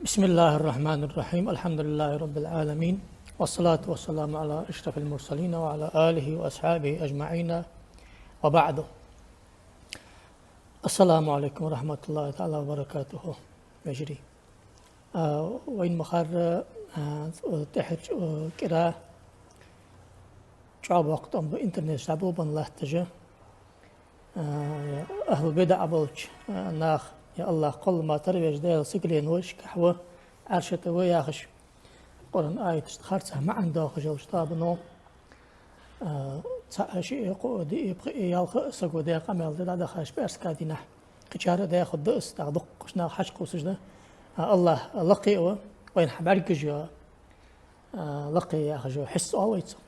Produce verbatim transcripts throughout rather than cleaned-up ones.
بسم الله الرحمن الرحيم. الحمد لله رب العالمين. والصلاة والسلام على أشرف المرسلين وعلى آله وأصحابه أجمعين. وبعد. السلام عليكم ورحمة الله تعالى وبركاته. Вежарий. А, вайна ма харра, а, тӀехьарча, а, кӀира чӀоагӀа боккха тӀом ба интернета чу дӀаболабенна латташ. А, я ахӀлу бидаӀ болча, а, наха, я АллахӀ кхоллама тарвеш, Даьла сигален вешийкахь ва, Ӏарша тӀа ва яхаш, Къуръан аяташта харцахьа маӀан доахаш йолча тоабано, а, цаӀ, шиъ, кхоъ, диъ, пхиъ, ялх а саго даь къамаьл да дӀадахача пӀаьраска дийнахьа. Кхычар а даь хургда из, тӀаккха дуккхача наха хьакхувсаш да. А, АллахӀ лакхе а ва, вайна хьабӀаргагуш я, а, лакхе яхаш я, хьис оал вай цох.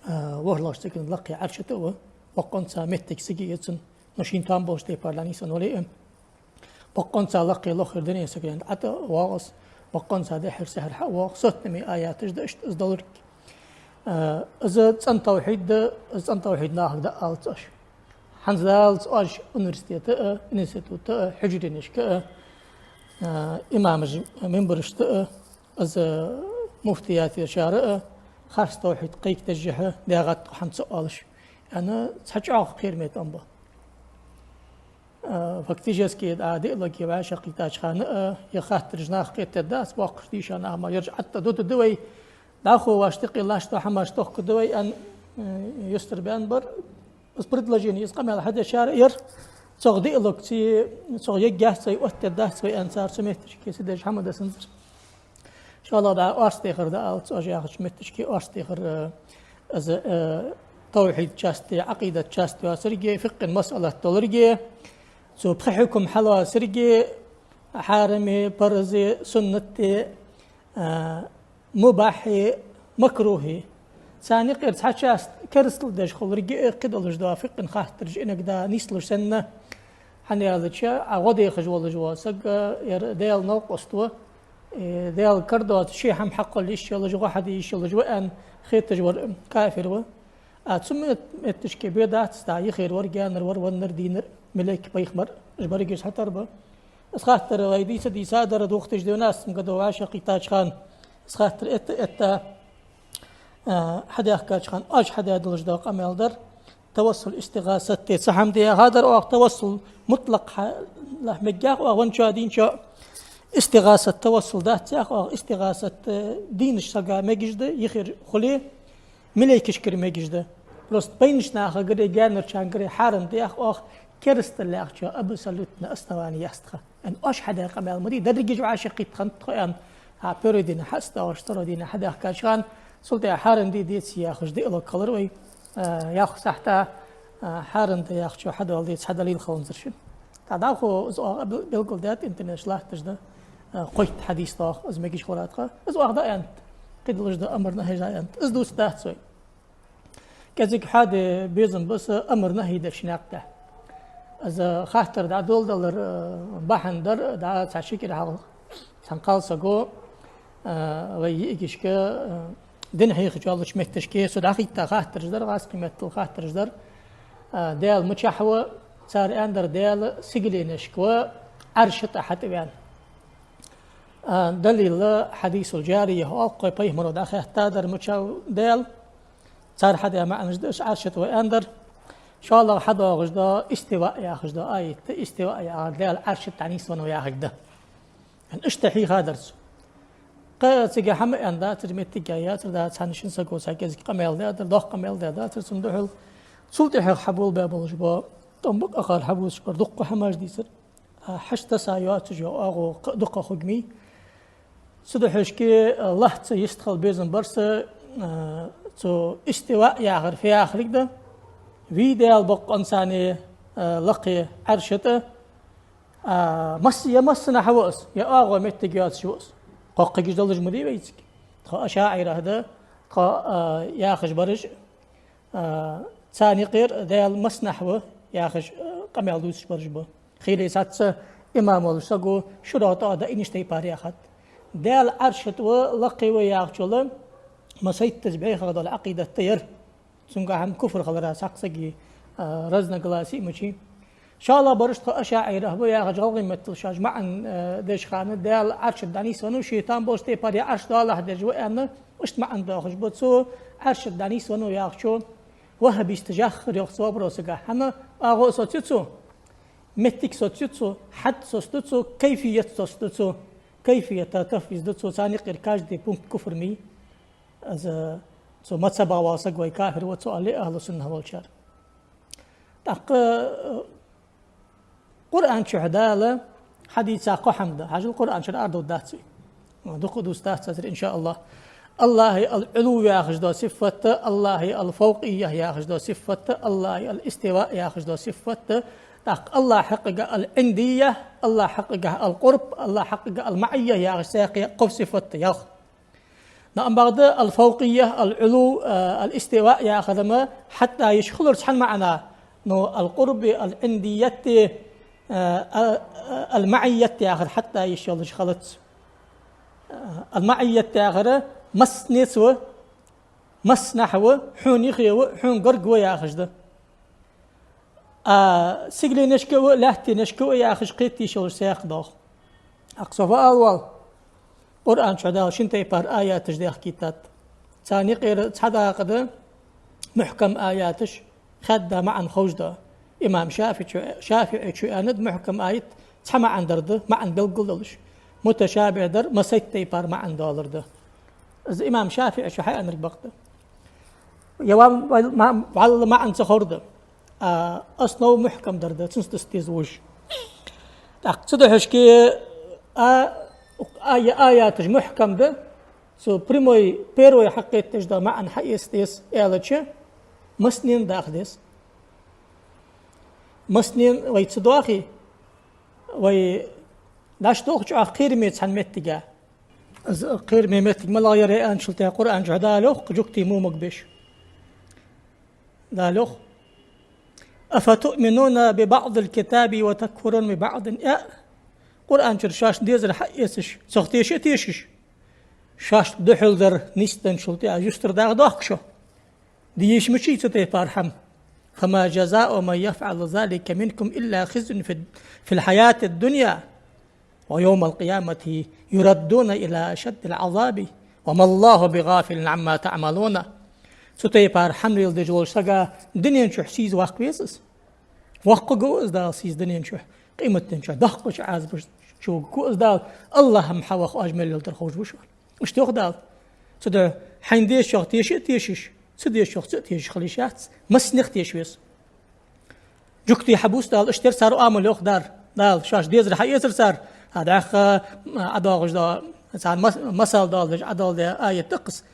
А, ворхӀлагӀча сигален лакхе Ӏарша тӀа а ва, боккъонца моттиг цига а я цун, но шийна тоам болча тайпара дӀанийсвенна вале а. Боккъонца лакхе лохе дунен сигален тӀа тӀа а воагӀа из, боккъонца дехьара-сехьара хьа а воагӀа, соттаме аяташ да иштта из долга. А, из цӀена тавхьид да, из цӀена тавхьид нахага дӀаалац оаш. ХӀанз далац оаш университета а, института а, хьужаренашка а, а, имамаша минбарашта а, из муфтиятера чара а, харц тавхьид кхайкадеш хьа, дегӀатта хӀама ца оалаш. Яна цхьа чӀоагӀа кхераме тӀом ба. А, фактически, дӀа диалоге вӀашагӀкхийттача хана а, е хаттараш наха кхетадергдац, боккхача дийша наха ма, ераш ӀотӀадода да вай, дӀахо ваш тӀакхеллаш да хӀамаш тохкаргда вай, аьнна, э, юстара баьнна бар. Из предложени, из къамаьл хьадечар а яр, цох диалог ца, цох еггех ца оттадац вай, аьнна, цар цу метташка ца деш хӀама да санзар. ИншаАллахӀ, дӀа орц дехар да алац оаш яхача метташка, орц дехар, э, из, э, тавхьид части, Ӏакъидат части йоацилга, фикъхӀан масъалат долилга, цу пхи хьукам хьалоацилга, хьарами, парзи, суннати, э, мубахьи, макрухьи. Царна юкъера цхьа част керастал деш хулилга, э, кхы долаш да фикъхӀан хаттараш, иногда нийслуш санна, хӀана аьлча, Ӏа гӀо дехаш волаш вола саг, э, ер Даьла новкъост ва, э, Даьла кара доацаш ший хӀама хьакхолла йиш йолаш, гӀо хьаде йиш йолаш ва аьнна хеташ вар кафир ва. А цу мет-, метташка бе дац, дӀа йихера вар, гаьнара вар, веннар, дийнар, малейк, пайхамар, уж берригаш хьатӀара ба. Из хаттар вай дийца, дийца дар, двух тысяч двенадцатом году вӀашагӀкхийттача хана, из хаттар этта, этта, а, хьадаьхкача хана, оаш хьадаь долаш да къамаьл дар, тавассул, истигӀасат, цхьа хӀама де яхадар оаха, тавассул мутлакъ хьа-, лахь мегаш оаха, венначоа, дийначоа. ИстигӀасат, тавассул дац яха оаха, истигӀасат, э, дийнаш сага мегаш да, йихера хуле, малейкашкара мегаш да. Просто байнача нахагара, гаьнарчаргара хьарам да яха оаха, керастал яхачо абсолютно основани яц тха. Ан оаш хьадаь къамаьл ма дий, дерригаш вӀашагӀкхийтта хиннад тхо, аьнна, хьа пура дийнахьа, хьаста оаш тара дийнахьа хьадаьхкача хана, цул тӀехьа хьарам дий, деций яхаш диалог хилар вай, а, ялх сахьата, а, хьарам да яхачо хьадоаладе цхьа далил хиланзар шун. ТӀаккха дӀахо из оаха бел-, белгалдаьд, интернета чу латташ да, а, кхойтта хьадис доаха, из мегаш хилара тха. Из оаха дӀааьннад, кхы долаш да амар-нахьи дӀааьннад. Из дувцаргдац вай. КӀезига хьаде безам ба са амар-нахьи деча наькъа тӀа. Из хаттар дӀадоладалар, э, бахьан дар, дӀа цхьа ши кӀира хьалха цхьан кхалсаго, э, вай йиӀигашка, э, дин хьехача йолча метташка, цу дӀахийтта хаттараш дар, гӀазкхий меттала хаттараш дар. Э, Даьла мичахьа ва, цар аьннадар Даьла сигаленашка ва, Ӏарша тӀа хьатӀавена. Э, далил хьадисул жария оал-кх вай, пайхамаро дӀахаьттадар мича ва Даьла. Цар хьадаь маӀанаш да, уж Ӏарша тӀа ва аьннадар. ИншаАллахӀ, хьадоагӀаш да истиваъ яхаш да аят, истиваъ яхар Даьла Ӏарша тӀа дӀанийсвенна ва яхилга да. Ан иштта хьийхадар цо. Кхы цига хӀама аьнна дацар, моттиг яь яцар, дац, цхьан шин саго цхьа кӀезига къамаьл даьдар, доккха къамаьл даь дацар цун духьал. Цул тӀехьагӀа хьаболабаь болаш ба, тӀом ба-кх акхар хьабувцаш бар, дуккха хӀамаш дийцар. А, хьашт таса йоацаш я оагӀув кхы а дукха хургья. Цудухьа шки, а, лахьца йистхила безам бар са, а, цу истиваъ яхар фу яхилга да. Вий Даьла боккъонцани, а, лакхе Ӏарша тӀа, а, масса, е массанахьа ва из, е оагӀув моттиг йоацаш ва из. Кхоккхигаш долаш ма дий вайцига. Тхо ашаӀираш да, тхо, а, яхаш бараш, а, царна юкъера Даьла массанахьа ва яхаш, а, къамаьл дувцаш бараш ба. Хийла цхьацца имам волча саго шура тӀа а даьннача тайпара яхад. Даьла Ӏарша тӀа ва, лакхе ва яхачул, масайттаза бӀехагӀа дола Ӏакъидат да ер. Цунгахьа куфр хилара цхьаккха сага, а, разногласие мичай. ШоллагӀбараш тхо ашаӀираш ба яхаш гӀалгӀай меттала шоаш маӀан, э, деш хана, Даьла Ӏарша тӀа дӀанийсвеннав, ший там болча тайпара е Ӏарш доалахьа деш ва аьнна, иштта маӀан доахаш ба. Цу Ӏарша тӀа дӀанийсвеннав яхачо ваххабисташ яхар йоах цу вопросага. ХӀана, оагӀув соцаю цу, моттиг соцаю цу, хьад соцаду цу, кайфият соцаду цу. Кайфият тафвиз да цу, царна юкъера каждый пункт куфр ма йий. Из цу мазхӀабах вола саг вай кафир ва цу оалий ахӀлу сунна волчар. ТӀаккха, э, Къуръан чу Дала хьадийца кхо хӀама да. Хьажал, Къуръан чура арадовргдац вай. Дукха дувцаргдац цар, иншааллахӀ. АллахӀа ал-Ӏулув яхаш дола сифат да, АллахӀа ал-фавкъийя яхаш дола сифат да, АллахӀа ал-истиваъ яхаш дола сифат да. ТӀаккха АллахӀа хьакъехьа ал-Ӏиндийя, АллахӀа хьакъехьа ал-къурб, АллахӀа хьакъехьа ал-маӀийя яхаш цхьа кхо сифат да йоах. Но амма бакъда ал-фавкъийя, ал-Ӏулув, э, ал-истиваъ яхар-м хьатӀаеш хилар цхьан маӀанах, но ал-къурби, ал-Ӏиндийяти, э, а-, а-, ал-маӀийяти яхар хьатӀаеш йолаш хилац. Э, ал-маӀийят яхар массанеца ва, массанахьа ва, хьона юхе ва, хьона гарга ва яхаш да. А сигаленашка ва, лаьттанашка ва яхаш кхетаеш йолаш цхьа кхы доагӀа. ТӀаккха со фу ала воал? Къуръан чу Дала шин тайпара аяташ даьхкийтад. Царна юкъера цхьа дакъа да мухькам аяташ, хадда маӀан ховш да. Имам ШафиӀийчо, ШафиӀийчо аьннад, мухькам аят цхьа маӀан дар да, маӀан белггала долаш. МуташабихӀ дар массайтта тайпара маӀан долар да. Из имам ШафиӀийчо хьааьннар бакъда. Е вал-, вал-, ма-, валла маӀан ца ховр да. А основа мухькам дар да, цунца дусаргда из вож. ТӀаккха цудухьа шки а, а, е аяташ мухькам да, цу прямой, первой хьакхеташ да маӀан хьаэца деза аьлча, массанена даха деза. Массанена вай ца доахе, вай дӀачудолх чӀоагӀа кхераме цхьан моттиге. Из кхераме моттиг малагӀа яр аьнначул тӀехьа Къуръан чу Дала йоах, жугтий мо магабеш. Дала йоах: «أفتؤمنون ببعض الكتاب وتكفرون ببعض». Э, Къуръан чура шоашта дезар хьаэцаш, цох теша а тешаш, шоашта духьал дар нийсденначул тӀехьа юстара дагӀа доахк шо. Де йиш мичай цу тайпара хӀама? «فما جزاء من يفعل ذلك منكم إلا خزي في، في الحياة الدنيا ويوم القيامة يردون إلى أشد العذاب وما الله بغافل عما تعملون». Цу тайпара хӀама леладеш волча сага дунен чухь сийза ваккха веза из. Воккхаргва из Дала сийза дунен чухь, къематден чухь доккхача Ӏазапа чу вугаргва из Дала. АллахӀ-м хьавоаккх, оаш мел леладер ховш ва шоана. Иштта йоах Дала. Цудухьа хьайна дезачох теша а тешаш, ца дезачох ца а тешаш хила йиш яц, массанех теша веза. Жугтий хьабувц Дала, иштта яр цар оамал, йоах Дала. Дала, шоашта дезар хьаэцар цар, а, дӀахо, а, ӀодоагӀаш да, цар мас-, масал доаладеш, Ӏодоладаь аят да-кх из: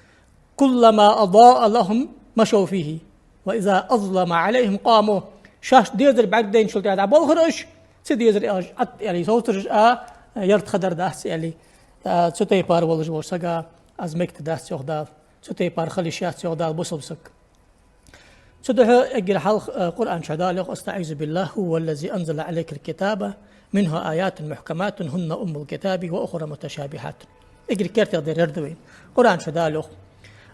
«كلما أضاء لهم مشوا فيه وإذا أظلم عليهم قاموا». Шоашта дезар бӀаргадайначул тӀехьа дӀаболхар уж, ца дезар аьлча, Ӏад аьле совцар уж, а, яртха дар дац аьле. А, цу тайпара волаш волча сага из мегаш дац, йоах Дала. Цу тайпара хила йиш яц, йоах Дала, бусалба саг. Цудухьа эггара хьалха, э, Къуръан чу Дала йоах: «أستعيذ بالله، هو الذي أنزل عليك الكتاب منه آيات محكمات هن أم الكتاب وأخر متشابهات». Эггара кертера дар ер да вайна. Къуръан чу Дала йоах: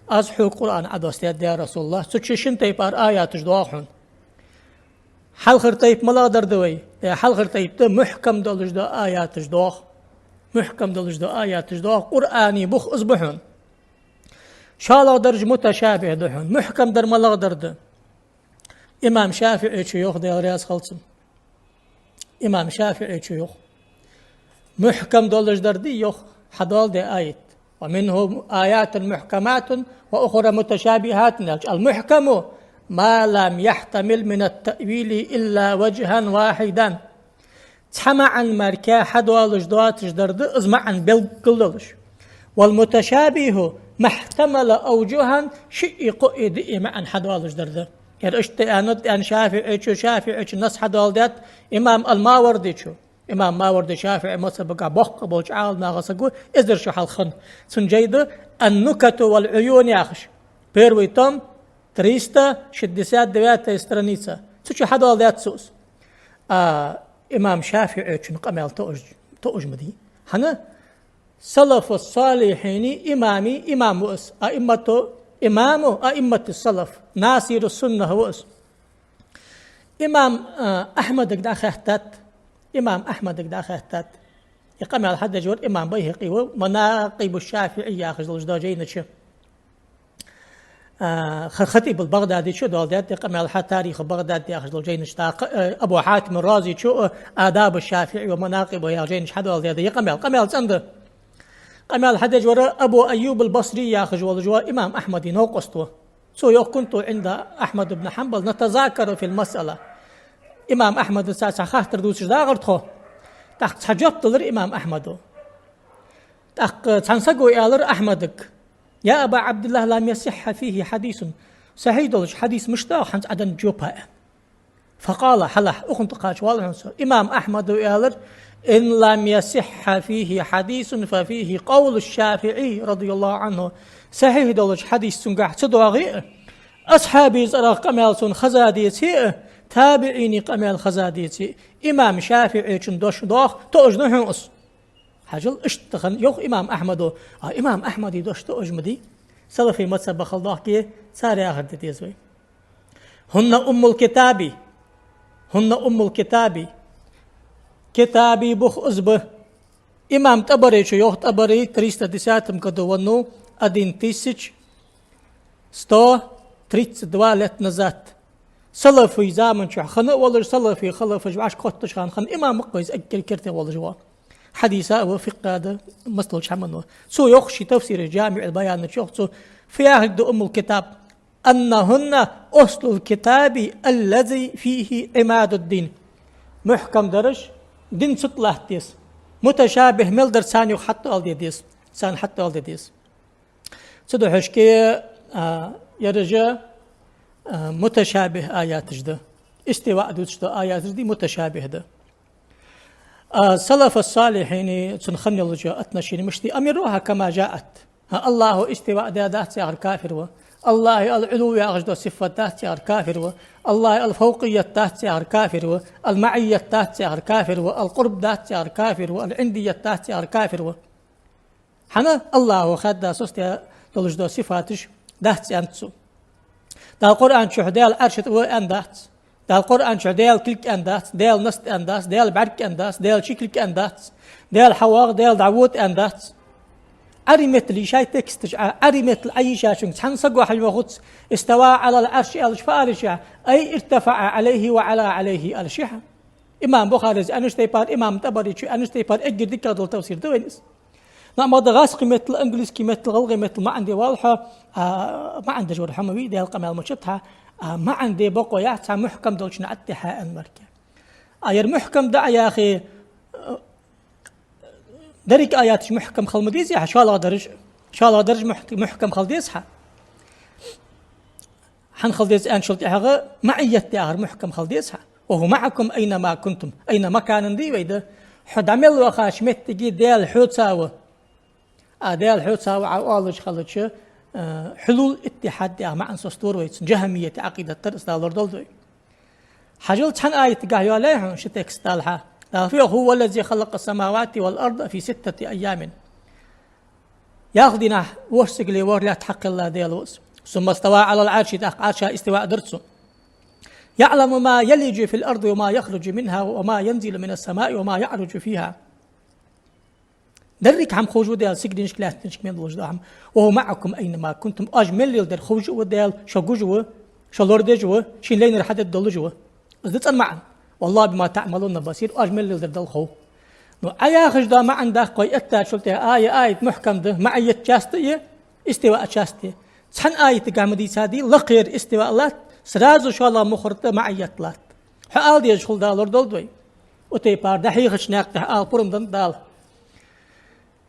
«Аз хьога Къуръан Ӏодоссадаьд, я РасулаллахӀ, цу чу шин тайпара аяташ доагӀа хьона». Хьалхара тайпа малагӀа дар да вай? Э, хьалхара тайпа да мухькам долаш дола аяташ доагӀа. Мухькам долаш дола аяташ доагӀа. Къуръана бух из ба хьона. ШоллагӀдараш муташабихӀ да хьона. Мухькам дар малагӀа дар да? Имам ШафиӀийчо йоах, Даьла раьза хилва цунна. Имам ШафиӀийчо йоах. Мухькам долаш дар да, йоах, хьадоаладаь аят. «ومنه آيات محكمات وأخر متشابهات», аьлча, «المحكم ما لم يحتمل من التأويل إلا وجها واحدا». Цхьа маӀан мара кхы хьадоалаш доацаш дар да, из маӀан белггала долаш. «والمتشابه ما احتمل أوجها», шиъ, кхоъ, диъ маӀан хьадоалаш дар да. Ер иштта аьннад, аьннад ШафиӀийчо, ШафиӀийчо насс хьадоаладаьд имам ал-Мавардичо. Имам Маварди ШафиӀий мазхӀабагахь боккха болча Ӏаламнаха саг ва, эзар шу хьалха хинна. Цун жай да «النكت والعيون» яхаш. Первый том, триста шестьдесят девятая страница. Цу чу хьадоаладаьд цо из. А, имам ШафиӀийчун къамаьл тоъаш, тоъаш ма дий. ХӀана? Салафу салихьийни имами имам ва из. Аиммату, имаму аиммати салаф. Насиру суннах ва из. Имам, а, Ахьмадага дӀахаьттад, имам Ахьмадага дӀахаьттад. Ер къамаьл хьадеш вар имам Байхьакъи ва, «Манакъибу ШафиӀи» яхаш долаш дола жайна чу. А, Ха-, Хатибул БагӀдадичо доаладаьд ер къамаьл хьа, «Тариху БагӀдад» яхаш долча жайна чу, тӀаккха, э, Абу Хьатим Разичо, э, «Адабу ШафиӀи ва манакъибуху» яхача жайна чу хьадоаладаьд ер къамаьл. Къамаьл цӀена да. Къамаьл хьадеш вар Абу Айюбул Басри яхаш волаш вола имам Ахьмада новкъост ва. Цо йоах: «كنت عند أحمد بن حنبل نتذاكر في المسألة». Имам Ахьмадаца цхьа хаттар дувцаш дагӀар тхо. ТӀаккха цхьа жоп делар имам Ахьмада. ТӀаккха цхьан саго аьлар Ахьмадага: «يا أبا عبد الله، لم يصح فيه حديث». Сахьихь долаш хьадис мишта да хӀанз Ӏа денна жоп, аьнна. «فقال», хьалха, укхунна тӀакхача вала хьона со. Имам Ахьмада аьлар: «إن لم يصح فيه حديث ففيه قول الشافعي رضي الله عنه». Сахьихь долаш хьадис цунгахь ца доагӀе а, асхьабий цӀерах къамаьл цунна хеза деце а, табиӀиний къамаьл хеза деце а, имам ШафиӀечун дош доагӀа, тоъаш да хьона из. Хьажал, иштта хинна йоах имам Ахьмада, а имам Ахьмада дош тоъаш ма дий. Салафий мазхӀабах хила доахке, цар яхар де деза вай. «هن أم الكتاب. هن أم الكتاب». Китаба бух из ба. Имам ТӀабаречо йоах, ТӀабари триста десятом году веннав, один тысяч сто тридцать два лет назад. Салафий заман чухь хинна а волаш, салафий халафаш вӀашкахотташ хана хинна имам ма вай из, эггара керте волаш ва. Хьадиса а ва, фикъхӀа да, массадолча хӀаман ва. Цо йоах ший тафсира «ДжамиӀул-Баян» чу йоах цо, фу яхилга да уммул китаб: «أنهن أصل الكتاب الذي فيه عماد الدين». Мухькам дараш дин цу тӀа латт деза. Муташабихь мел дар, царна юха хьатӀадоаладе деза. Царна хьатӀадоаладе деза. Цудухьа шке, а, ераш а, а, муташабихь аяташ да. Истиваъ дувцаш дола аяташ да, муташабихь да. А, салафа салихьини, цун хинна йолча отношени мишта я: «أمروها كما جاءت». ХӀа, АллахӀо истиваъ даьдац яхар кафир ва. АллахӀа ал-Ӏулув яхаш дола сифат дац яхар кафир ва. АллахӀа ал-фавкъият дац яхар кафир ва. Ал-маӀият дац яхар кафир ва. Ал-къурб дац яхар кафир ва. Ал-Ӏиндият дац яхар кафир ва. ХӀана? АллахӀо хаьдда соцадаь долаш дола сифаташ дац аьннад цо. Дала Къуръан чухь Даьла Ӏарша тӀа ва аьннадац. Дала Къуръан чухь Даьла кулг аьннадац, Даьла наст аьннадац, Даьла бӀарг аьннадац, Даьла чикулг аьннадац, Даьла хьавоагӀа, Даьла дӀавода аьннадац. Ӏарбий меттала йийшай тексташ, Ӏа-, Ӏарбий меттала Ӏайийшачунга цхьан саго хьалвахац: «استوى على العرش» аьлча, фу ала йиш я? «أي ارتفع عليه وعلا عليه» ала йиш я. Имам Бухарес аьннача тайпара, имам ТӀабаречо аьннача тайпара эггара дикагӀа дола тафсир да вайна из. Но ма да гӀазкхий меттала, английский меттала, гӀалгӀай меттала маӀан де вале хьо, а, маӀан деш вар хьо ма вий, Даьла къамаьл мачат хьа, а, маӀан де бокъо яц цхьа мухькам долча наӀарга тӀехьа аьнна мара. А ер мухькам да а яхе, а, деррига аяташ мухькам хила ма дезий хьа, шоллагӀа дараш, шоллагӀа дараш мухь-, мухькам хила деза хьа. ХӀана хила деза аьнначул тӀехьагӀа, маӀият яхар мухькам хила деза хьа. «وهو معكم أين ما كنتم». «أين ما كان» дий вай да? Хьо дӀа мел вахача моттиге Даьла хьоца ва. А Даьла хьоца ва Ӏа оалаш хилча, э, хьулул-иттихьад яха маӀан соцадора вай цун. Джахмиятий Ӏакъидат дар из, Дала лорадолда вай. Хьажал, цхьан аятагахь йоалаяьй хьона ши текст Дала хьа. Дала фу йоах: «هو الذي خلق السماوات والأرض في ستة أيام». Ялх дийнахьа ворхӀ сигали ворхӀ лаьтта хьакхелла Даьла ва из. «ثم استوى على العرش», тӀаккха Ӏарша истиваъ дир цо. «يعلم ما يلج في الأرض وما يخرج منها وما ينزل من السماء وما يعرج فيها». Деррига хӀама ховш ва Даьла, сигалашка, лаьтташка, мел долаш дола хӀама. «وهو معكم أين ما كنتم». Оаш мел леладер ховш а ва Даьла, шо гуш а ва, шо лорадеш а ва, шийна лайнар хьадергдолаш а ва. Из да цӀена маӀан. «والله بما تعملون بصير», оаш мел леладер Далла хов. Но Ӏа яхаш дола маӀан даккха вай эттачул тӀехьа, а, ер аят мухькам да, маӀият часть а, истиваъ часть а. Цхьан аятагахь ма дийцадий, лакхера истиваъ латт, сразу шоллагӀа мухӀар тӀа маӀият латт. Хьо ала дезаш хул, Дала лорадолда вай. Укх тайпара дӀахьехача наькъа тӀа ала пурам деннад Дала.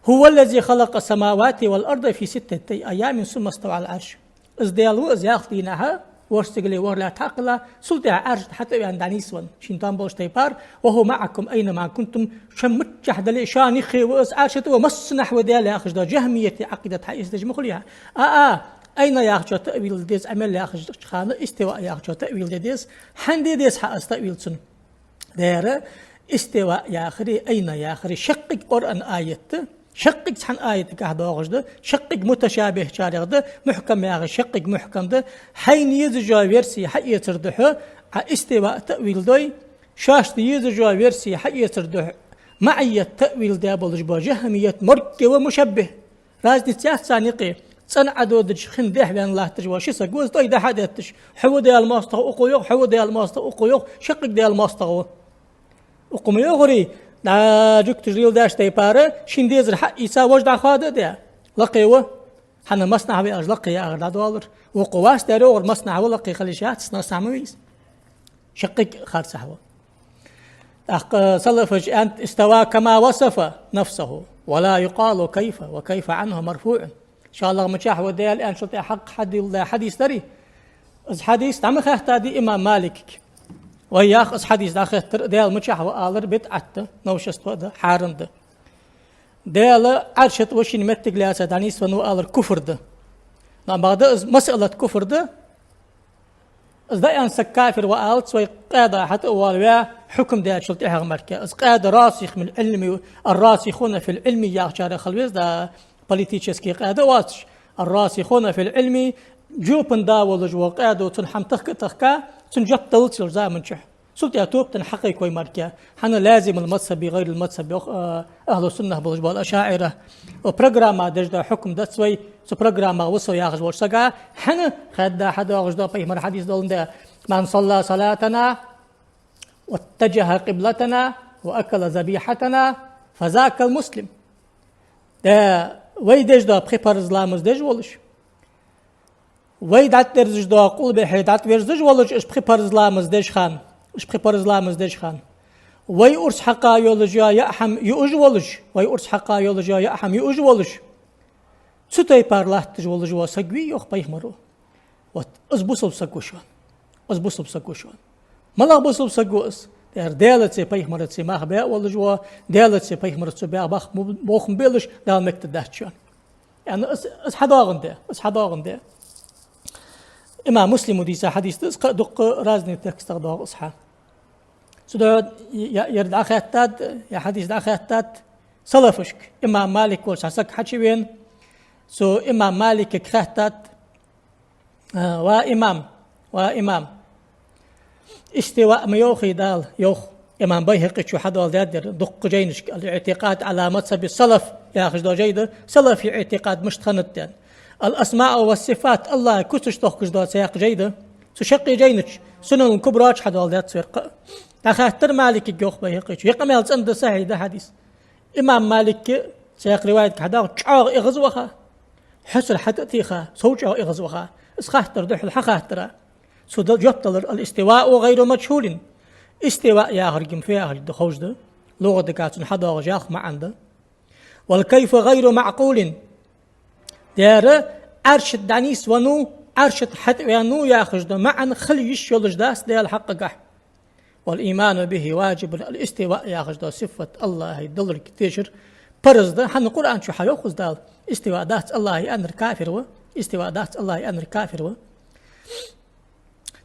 «هو الذي خلق السماوات والأرض في ستة أيام ثم استوى على العرش». Из Даьла ва, из ялх дийнахьа ворхӀ сигали ворхӀ лаьтта хьакхелла, цул тӀехьа Ӏарша тӀа хьатӀаваьнна дӀанийсвенна, шийна там болча тайпара. «وهو معكم أين ما كنتم». Шо миччахьа дале а, шоана юххе ва из, Ӏарша тӀа ва, массанахьа ва Даьла яхаш дола джахмиятий Ӏакъидат хьаэцадеш ма хулий хьа. А, а, «أين» яхачоа таъвил де деза, «أمل» яхача хана «استوى» яхачоа таъвил де деза. ХӀана де деза хьа из таъвил цун? Дера, «استوى» яхари, «أين» яхари шаккхе Къуръан аят да, шаккхе цхьан аятагахь доагӀаш да, шаккхе муташабихьчарех да, мухькам яхар шаккхе мухькам да. Хьайна езаш йола верси хьаэцар да хьо, Хьа истиваъ таъвил дой, шоашта езаш йола верси хьаэцар духьа, маӀият таъвил даь болаш бола жахӀмият моргге ва мушаббихӀ. Разница яц царна юкъе. ЦӀена Ӏододача хин дехьаваьнна латташ вола ши саг ва из, тӀой дӀа-хьа детташ. Хьо ва Даьла моастагӀа, укхо йоах, хьо ва Даьла моастагӀа, укхо йоах, шаккхе Даьла моастагӀа ва. Укхо ма йоахарий, дӀа жугташ леладаьча тайпара, шийна дезар хьаийца, вож дӀахоададаь. Лакхе ва. ХӀана массанахьа ва аьлча лакхе яхар дӀадоалар. Укхо вац дер йоахар, массанахьа ва, лакхе хила йиш яц, массанахьа ма вий из. Шаккхе харцахьа ва. ТӀаккха салафаша аьннад: استوى كما وصف نفسه، ولا يقال كيف، وكيف عنه مرفوع. ШоллагӀа мичахьа ва Даьла аьнначул тӀехьа хьакъ хьадилла хьадис дарий? Из хьадис дӀа ма хаьттадий имам Маликага. Вай йоах, из хьадис дӀахеттар, Даьла мичахьа ва алар бидӀат да, новшество да, хьарам да. Даьла Ӏарша тӀа ва, шийна моттиг лаьца дӀанийсвенна ва алар куфр да. Но бакъда из масъалат куфр да, из дӀааьнна саг кафир ва алац, вай къаьда хьатӀа а воалаваь, хьукам даьчул тӀехьагӀа мара. Из къаьда расих мин Ӏилми, ар-расихуна фил Ӏилми яхачарех хила веза, да, политически къаьда воацаш, ар-расихуна фил Ӏилми, жопан да волаш вола къаьдо цунна хӀама тахка а тахка, цунна жоп даллалца йолча заман чухь. Цул тӀехьа тоба тӀа хьакхайка вай мара. ХӀана лазимул мазхӀаби гӀайрул мазхӀаби йоах, а, ахӀлу суннах болаш бола ашаӀира. Укх программа деш да хьукам дац вай, цу программах ва со яхаш волча сага, хӀана хадда хьадоагӀаш да пайхамара хьадис доландаь: من صلى صلاتنا واتجه قبلتنا وأكل ذبيحتنا فذاك المسلم. Да, вай деш да пхи парз ламаз деш волаш, вай дӀатӀаверзаш да къулбехьа дӀатӀаверзаш волаш, уж пхи парз ламаз деш хана, уж пхи парз ламаз деш хана. Вай урс хьакха йолаш йола яа хӀама юаш волаш, вай урс хьакха йолаш йола яа хӀама юаш волаш. Цу тайпара латташ волаш вола саг вий, йоах пайхамаро. Вот, из бусалба саг ва шоана. Из бусалба саг ва шоана. МалагӀа бусалба саг ва из? Дера Даьлацеи пайхамарацеи мах баь волаш вола, Даьлацеи пайхамарацеи баь бах бохам белаш, Дала мегаш дац шоана. Яъни из, из хьадоагӀандаь, из хьадоагӀандаь. Имам Муслима дийца хьадис да из, кхы а дуккха разный текстах доагӀа из хьа. Цудухьа я-, я-, ер дӀахаьттад, ер хьадис дӀахаьттад салафашка. Имам Малик волча сага хьачувена, цу имам Маликага хаьттад: «А, ва имам, ва имам, истиваъ ма йоахий Дала?» — йоах. Имам БайхӀакъе чу хьадоаладаьд ер, дуккха жайнашка, «Ал-иӀтикъад Ӏала мазхӀаби салаф» яхаш дола жай да, салафий иӀтикъад мишта хиннад аьнна. «Ал-асмаъ ва сифат», АллахӀа куцаш тохкаш дола цхьаькха жай да. Цу шаккхе жайна чу, Сунанул Кубра чу хьадоаладаьд цу ер кхы а. ДӀахаьттар Маликага, йоах БайхӀакъе чу. Ер къамаьл цӀена да, сахьихь да хьадис. Имам Малика цхьаькха риваятага хьадоагӀа, чӀоагӀа эгӀазваха, хьоцар хьатӀа а теха, сов чӀоагӀа эгӀазваха. Из хаттар да хьона, хьа хаттара. Цо дал-, жоп далар: «Ал-истиваъу гӀайру мажхӀулин». Истиваъ яхар-м фу яхар да ховш да. ЛугӀатага цунна хьадоагӀаш ялх маӀан да. «Вал-кайфу гӀайру маӀкъулин». Дера Ӏарша тӀа дӀанийсвеннав, Ӏарша тӀа хьатӀаваьннав яхаш дола маӀан хила йиш йолаш дац Даьла хьакъагахьа. «Вал-ийману бихӀи важибун», ал-истиваъ яхаш дола сифат АллахӀа даларга тешар парз да. ХӀана, Къуръан чу хьайоах из Дала: «Истиваъ дац АллахӀа» аьннар кафир ва, «Истиваъ дац АллахӀа» аьннар кафир ва.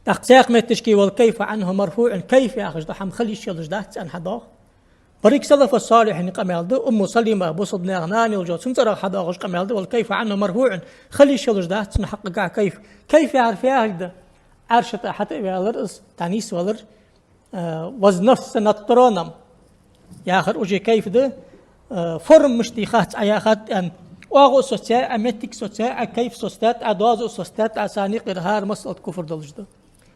ТӀаккха цхьаькха метташка: «Вал-кайфу Ӏанху марфуӀун», кайф яхаш дола хӀама хила йиш йолаш дац аьнна хьадоагӀа. Берригаш салафу салихьий къамаьл да, Умму Салима, бусалба наьха нана йолча, цун цӀерагӀа хьадоагӀаш къамаьл да: «Вал-кайфу Ӏанху марфуӀун», хила йиш йолаш дац цунна хьакъагахьа кайф. Кайф яхар фу яхилга да? Ӏарша тӀа хьатӀаваьлар из, дӀанийсвалар, а, вознесся над троном яхар уже кайф да, а, форма мишта я хац Ӏа яхад аьнна. ОагӀув соцаяь Ӏа, моттиг соцаяь Ӏа, кайф соцадаьд Ӏа, доазув соцадаьд Ӏа, царна юкъера хӀара масъалат куфр долаш да.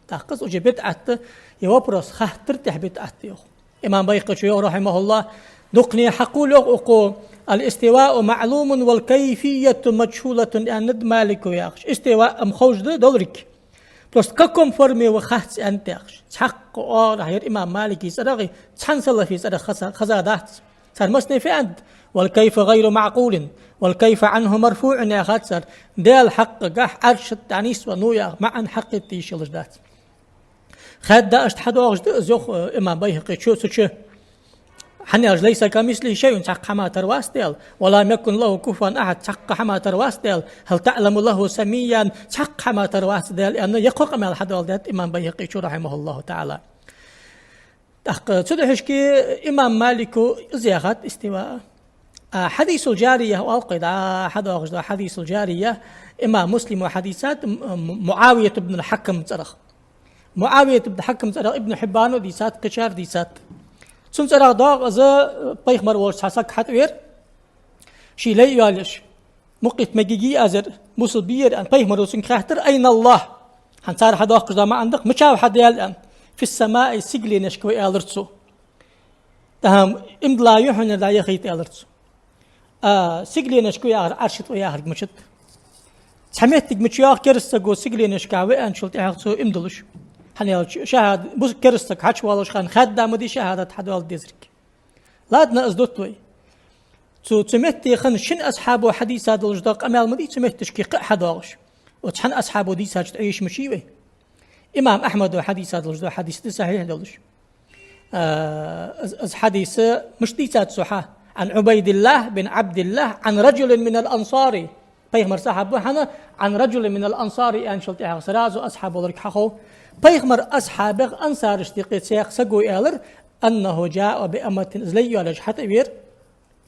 ТӀаккха из уже бидӀат да, е вопрос хаттар тӀехьа бидӀат да, йоах. Имам БайхӀакъе чу йоах, рахьимахӀуллахӀ, дукхане хьакхувл, йоах, укхо: «Ал-истиваъу маӀлумун вал-кайфияту мажхӀулатун», аьннад Малика яхаш. Истиваъ-м ховш да доларг. Просто в каком форме ва хац аьннад яхаш. Цхьаккха оагӀорахьа ер имам Малика цӀерагӀи цхьан салафий цӀерагӀа хеза-, хезадац. Цар массане фу аьннад: «Вал-кайфу гӀайру маӀкъулин, вал-кайфу Ӏанху марфуӀун», яхад цар. Даьла хьакъагахьа Ӏарша тӀа дӀанийсвеннав яха маӀан хьакхетта йиш йолаш дац. Хаьдда иштта хьадоагӀаш да из, йоах, э, имам БайхӀакъе чу, цу чу. ХӀана аьлча: «Лайса камислихӀи шайъун», цхьаккха хӀама тара вац Даьла, «ва лам якун лахӀу куфуван ахӀад», цхьаккха хӀама тара вац Даьла, «хӀал таӀламу лахӀу самийян», цхьаккха хӀама тара вац Даьла аьнна, е кхо къамаьл хьадоаладаьд имам БайхӀакъе чу, рахьимахӀуллахӀу таӀала. ТӀаккха цу духьашка имам Малика из яхад истиваъ. А хьадисул жария оал-кх вай, дӀа хьадоагӀаш да хьадисул жария, имам Муслима хьадис да, М-, М-, МуӀавият ибн ал-Хьакама цӀерагӀа. МуӀавият ибн Хьакам цӀерагӀа Ибн Хьиббана дийцад, кхычар дийцад. Цун цӀерагӀа доагӀа из, пайхамар волча цхьа саг хьатӀавера, ший лай йоалаеш, мукъита мегиги азар, мусал бийр аьнна, пайхамаро цунга хаьттар: «أين الله؟» ХӀанз цар хьадоаккхаш да маӀан дакъа, мичав хьа Даьла аьнна. «في السماء», сигаленашка ва, аьлар цо. ТӀаккха иман дилла юхьанца дӀаяхийта, аьлар цо. А, сигаленашка ва яхар, Ӏарша тӀа ва яхар мичад? Цхьа моттиг мича йоах кераста саго сигаленашка ва аьнначул тӀехьагӀа цо иман диллаш? ХӀана аьлча шахӀад-, бус-, кераста саг хьачувоалаш хана хаьдда ма дий шахӀадат хьадоаладеш дезарг. Ладно, из дут вай. Цу, цу метте хинна шин асхьабо хьадийца долаш да къамаьл ма дий цу метташка кхы а хьадоагӀаш. Оцу цхьан асхьабо дийцача тӀаийша мичай вай? Имам Ахьмадо хьадийца долаш да хьадис да сахьихь долаш. А, из, из хьадис мишта дийцад цо хьа? «عن عبيد الله بن عبد الله عن رجل من الأنصار». Пайхамара сахьаб ва хьона, «عن رجل من الأنصار» аьнначул тӀехьагӀа сразу асхьаб волга хьахов. Пайхамара асхьабех ансарашта юкъе цхьа саго аьлар: «أنه جاء بأمة», из лай йоалаеш хьатӀавера.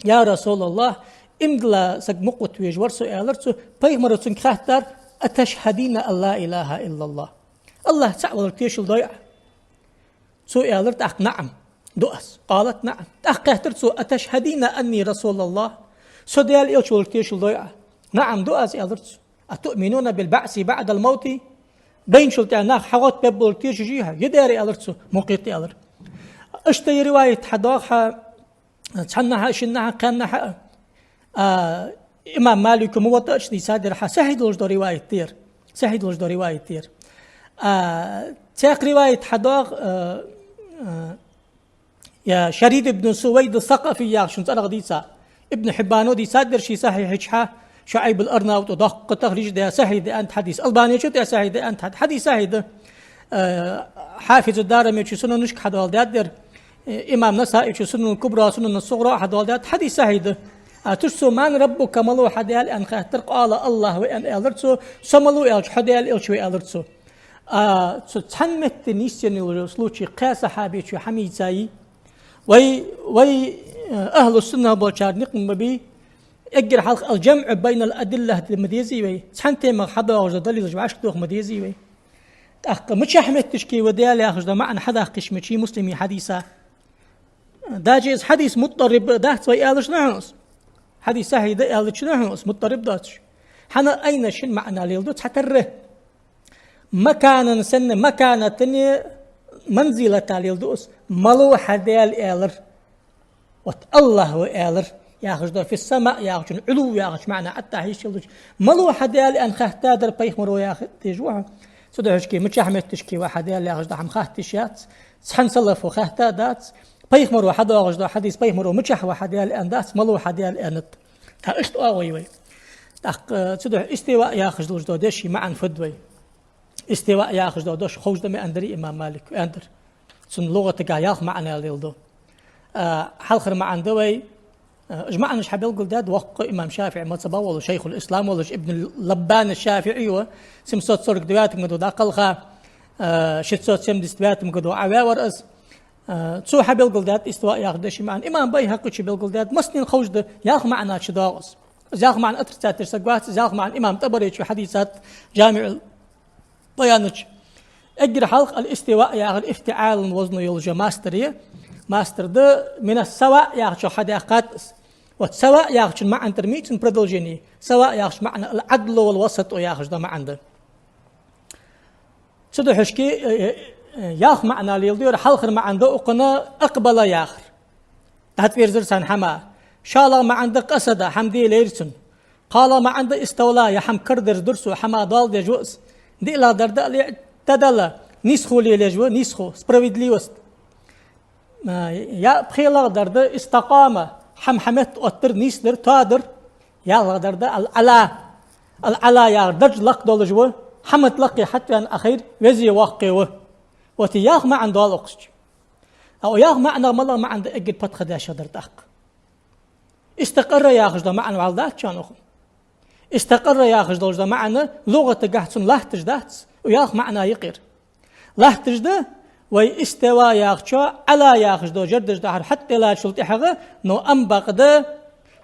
«يا رسول الله, иман дилла саг мукъа везаш вар со», аьлар цо. Пайхамаро цунга хаьттар: «أتشهدين أن لا إله إلا الله؟» АллахӀ цаӀ валар тешал дой Ӏа? Цо аьлар тӀаккха: «نعم, ду аз». قالت: «نعم». ТӀаккха хаьттар цо: «أتشهدين أني رسول الله؟» Со Даьла элча валар тешал дой Ӏа? «نعم, ду аз», аьлар цо. «أتؤمنون بالبعث بعد الموت؟» Дайначул тӀехьагӀа нах хьагӀоттабергболга тешаш дий хьо? Е дера, аьлар цо, мукъа да, аьлар. Иштта ер риваят хьадоагӀа хьа, цхьаннахьа, шиннахьа, кхаьннахьа. А, имам Малика МуваттӀа чу дийцад ер хьа, сахьихь долаш да риваят да ер. Сахьихь долаш да риваят да ер. А, цхьаькха риваят хьадоагӀа, а, а, я Шарид ибн Сувайд Сакъафи яхачун цӀерагӀа дийца. Ибн Хьиббано дийцад ер ший сахьихьа чу хьа, ШуӀайб ал-АрнавутӀо доккха тахриж даь, сахьихь да аьннад хьадис. Албанечо тӀа сахьихь да аьннад хьа-, хьадис сахьихь да. Э, Хьафиз ад-Дарамечо сунанашка хьадоаладаьд ер. Э, имам Насаичо Сунанул Кубра, Сунанус Сугъра хьадоаладаьд, хьадис сахьихь да. А, цу чу цо: «من ربك», малув хьа Даьла аьнна хаьттар, «قال: الله», ва аьнна аьлар цо, со малув аьлча, хьо Даьла элча ва аьлар цо. А, цу цхьан метте нийсъенна йола случай кхаь сахьабечо хьамийцай. Вай, вай, э, ахӀлу сунна болчар никъ ма бий, эггара хьалха الجمع بين الأدلة де ма дезий вай, цхьан темах хьадоагӀаш да далилаш вӀашка доха ма дезий вай. ТӀаккха мичахьа метташка ва Даьла яхаш да маӀан хьадаккха йиш мичай Муслима хьадиса? Даже из хьадис муттариб дац вай аьлча хьона из. Хьадис сахьихь да аьлча хьона из, муттариб доацаш. ХӀана, айна шин маӀан леладу цхьатарра. Маканан санна, маканатани манзилата леладу из. Малув хьа Даьла аьлар. Вот АллахӀ ва аьлар яхаш да, في السماء яхачун, علو яхачун маӀан аттахьийша луч. Малув хьа Даьла аьнна хаьттадар пайхамаро яха дезаш ва хьо. Цудухьа мичахьа метташка ва хьа Даьла яхаш да хӀама хатта йиш яц. Цхьан салафо хаьтта дац. Пайхамаро хьадоагӀаш да хьадис, пайхамаро мичахьа ва хьа Даьла аьнна дац, малув хьа Даьла аьннад. ТӀаккха иштта оагӀув я вай. ТӀаккха цудухьа истива яхаш долаш да деши маӀан фуд вай. Истива яхаш да дош ховш да ма аьннадарий имам Малика, аьннадар. Цун лугӀатага ялх маӀан леладу. А, хьалхара маӀан да вай, а, уж маӀанаш хьабелгалдаьд воккха имам ШафиӀий мазхӀаба волаш, шайхул ислам волаш, Ибн Лаббан аш-ШафиӀий ва, семьсот сорок девятом году дӀакхелха, а, шестьсот семьдесят девятом году Ӏаваьвар из. А, цо хьабелгалдаьд истива яхаш деши маӀан. Имам Байхьакъичо белгалдаьд, массанена ховш да, ялх маӀан чу доагӀа из. Из ялх маӀан отрицать деш саг вац, из ялх маӀан имам ТӀабаречо хьадийцад ДжамиӀул Баяна чу. Эггара хьалха аль-истива яхар ифтиӀалан вазно йолаш я мастар я. Мастар да, мина сава яхачох хьадаьккхад из. Вот сава яхачун маӀан тӀара мичун продолжение. Сава яхачун маӀан аль-Ӏадлу валь-васатӀу яхаш да маӀан да. Цудухьа, э, э, э, ялх маӀан леладу ер, хьалхара маӀан да укхун акъбала яхар. ДӀатӀаверзар цхьан хӀаман. ШоллагӀа маӀан да къасада, хӀама де лайра цунна. КхоалагӀа маӀан да иставла, е хӀама карадерзадир цо, хӀама доал деш ва из. ДиълагӀдар да аль-иӀтадала, нийсхо лелаеш ва, нийсхо, справедливость. А, е пхелагӀдар да истакъама, хӀама хьа метта оттар, нийсдар, тоадар. ЯлхлагӀдар да аль-Ӏала. Аль-Ӏала яхар дарж лакхдолаш ва, хӀама тӀа лакхе хьатӀаваьнна Ӏахайр, везе воккхе ва. Вот ялх маӀан доал укхаза чу. А ялх маӀанах малагӀа маӀан да эггара патхадешадар тӀаккха? Истакъарра яхаш да маӀан вӀалла дац шоана укхун. Истакъарра яхаш долаш да маӀан лугӀатагахьа цун латташ дац, ялх маӀан я ер. Латташ да, вай истава яхачо Ӏала яхаш дола жар деш дола хьарф хьатӀадиллачул тӀехьагӀа, но ам бакъда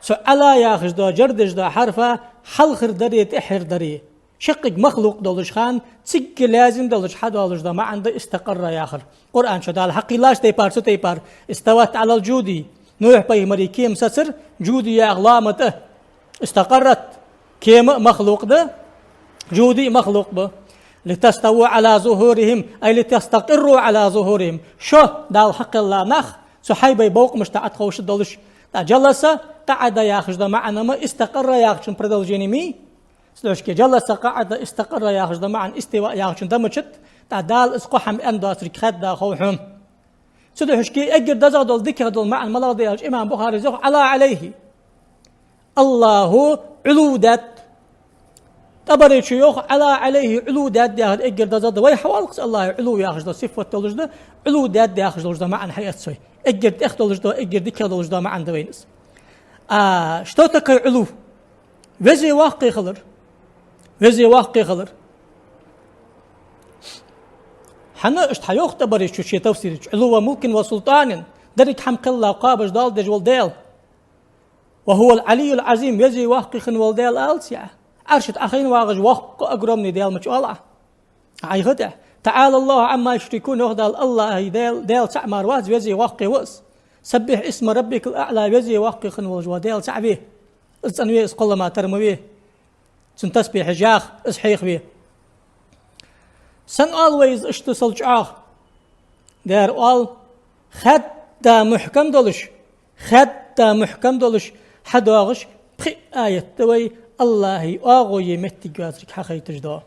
цу Ӏала яхаш дола жар деш дола хьарфа хьалхара дари тӀехьара дари. Шаккхе махлукъ долаш хана, цига лазим долаш хьадоалаш да маӀан да истакъарра яхар. Къуръан чу Дала хьакхеллача тайпара, цу тайпара: استوت على الجود. Нухь пайхамара кема сецар Джуди яха лоама тӀа. استقرت. Кема а махлукъ да, Джуди а махлукъ ба. لتستووا على ظهورهم، أي لتستقروا على ظهورهم. Шо, Дала хьакхелла нах, цу хьайбай бовкъамашта тӀа Ӏотховшадолаш. ТӀаккха جلس، قعد яхаш да маӀан ма, استقر яхачун продолжение ма йий. Цудухьа جلس، قعد، استقر яхаш да маӀан استواء яхачун да мачат, тӀаккха Дала из кхо хӀама аьнна доацилга хаьдда хов хьона. Цудухьа эггара дезагӀа дола, дикагӀа дола маӀан малагӀа да аьлча, имам Бухарис йоах: علا عليه. АллахӀа Ӏулув даьд. ТӀабаричо йоах: علا عليه علوا даьд яхар эггара дезагӀа да. Вай хьавоаллакх, АллахӀа Ӏулув яхаш да, сифат долаш да, Ӏулув даьд яхаш долаш да маӀан хьаэц вай. Эггара тӀех долаш да, эггара дикагӀа долаш да маӀан да вайна из. А что такое Ӏулув? Везе воккхе хилар. Везе воккхе хилар. ХӀана, иштта хьайоах ТӀабаричо ший тафсира чу: علوا ملك وسلطان, деррига хӀама кхелла кхоабаш дола, дезаш вола Даьла. وهو العلي العظيم, везе воккхе хинна вола Даьла алац Ӏа. Ӏарша тӀа Ӏохайна вагӀаш воккха, огромный Даьла ма ца оал Ӏа. Ӏайха тӀехьа. تعالى الله عما يشركون, йоах Дала, АллахӀа Даьла, Даьла цаӀ мара вац, везе воккхе ва из. سبح اسم ربك الأعلى, везе воккхе хинна волаш вола Даьла цаӀ ве. Из цӀена ве, из кхоллама тара ма ве. Цун тасбихьаш яха, из хьеха ве. Сенна оал вай из иштта сел чӀоагӀа? Дера оал, хаьдда мухькам долаш, хаьдда мухькам долаш хьадоагӀаш пхи аят да вай, АллахӀа оагӀув е моттиг йоацилга хьахайташ дола.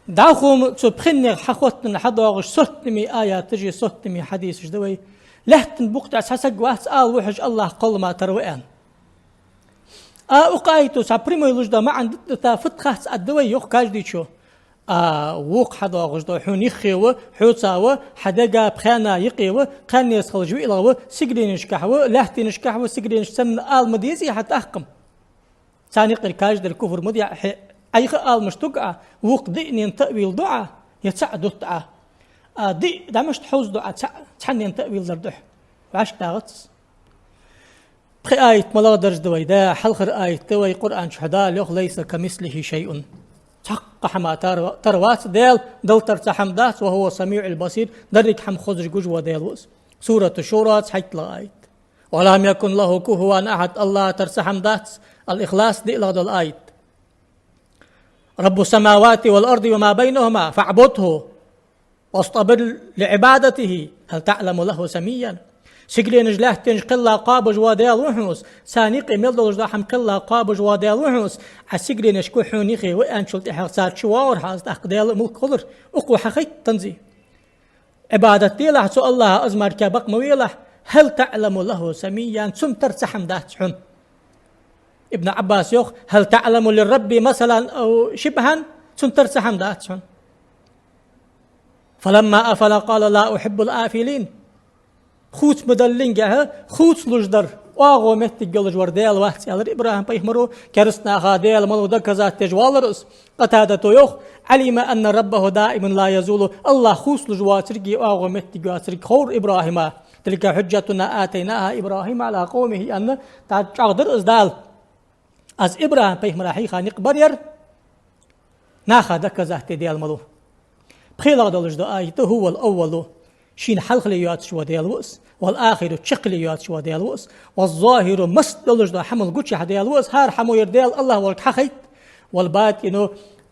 ДӀахо ма цу пхеннех хьахоттаденна хьадоагӀаш соттаме аяташ е соттаме хьадисаш да вай. Лаьттан букъа тӀа цхьа саг вац ала вухьаш АллахӀ кхоллама тара ва аьнна. А укх аято цхьа прямой луш да маӀан дита фат хац, а да вай йоах каждыйчо. А вокх хьадоагӀаш да хьона юххе ва, хьоца ва, хьа дега, пхена юкъе ва, кхаьннеца хилча виълагӀа ва, сигаленашкахь ва, лаьттанашкахь ва, сигаленаш санна ала ма дезий хьа тӀаккха-м. Царна юкъера каждый куфр ма де Ӏа, хье, Ӏайха ала мишта ду Ӏа, вокх диънен таъвил ду Ӏа, е цаӀ дут Ӏа. А диъ дӀа мишта хьовзаду Ӏа, цаӀ, цхьаннен таъвил дар духьа. ВӀашкадагӀац из. Пхи аят малагӀа дарж да вай? Да, хьалхара аят да вай Къуръан чу хьадоагӀа йоах: ليس كمثله شيء. Цхьаккха хӀама тара, тара вац Даьла, Далла тара цхьа хӀама дац, وهو السميع البصير, деррига хӀама хозаш гуш вола Даьла ва из. Сурату Шура, цхьайттлагӀа аят. ولم يكن له كفوا أحد, АллахӀа тара цхьа хӀама дац. Ал-Ихлас, диълагӀа дола аят. رب السماوات والأرض وما بينهما فاعبده واصطبر لعبادته هل تعلم له سميا. Сигаленаш, лаьттанаш кхелла кхоабаш вола Даьла ва хьона из, царна юкъе мел долаш дола хӀама кхелла кхоабаш вола Даьла ва хьона из, Ӏа сигаленашка хьона юххе ва аьнначул тӀехьагӀа цар чу воагӀар хьа из, тӀаккха Даьла мулк хулар, укхо хьахайтад хӀанз. Ӏибадат делахь цу АллахӀа, из мара кхы бакъ ма велахь, هل تعلم له سميا, цунна тара цхьа хӀама дац хьона. Ибн Ӏаббаса йоах: هل تعلم للرب مثلا أو شبها, цунна тара цхьа хӀама дац хьона. فلما أفل قال لا أحب الآفلين. Хувцам даллингехьа, хувцалуш дар, оагӀув моттиг йолаш вар Даьла вац, аьлар ИбрахӀим пайхамаро. Кераста наха Даьла малув доказать деш воаллар из. Къатадата йоах: علم أن ربه دائم لا يزول. АллахӀ хувцалуш воацилга, оагӀув моттиг йоацилга ховра ИбрахӀима. تلك حجتنا آتيناها إبراهيم على قومه аьнна, тӀаккха чӀоагӀдар из Дала. Аз ИбрахӀим пайхамара хьийха никъ бар ер, наха доказать де Даьла малув. ПхелагӀа долаш да аят: هو الأول, шийна хьалхале йоацаш вола Даьла ва из, والآخر, чаккхале йоацаш вола Даьла ва из, والظاهر, массадолаш дола хӀамал гучахь Даьла ва из, хӀара хӀамо ер Даьла АллахӀ волга хьахайт, والباطن,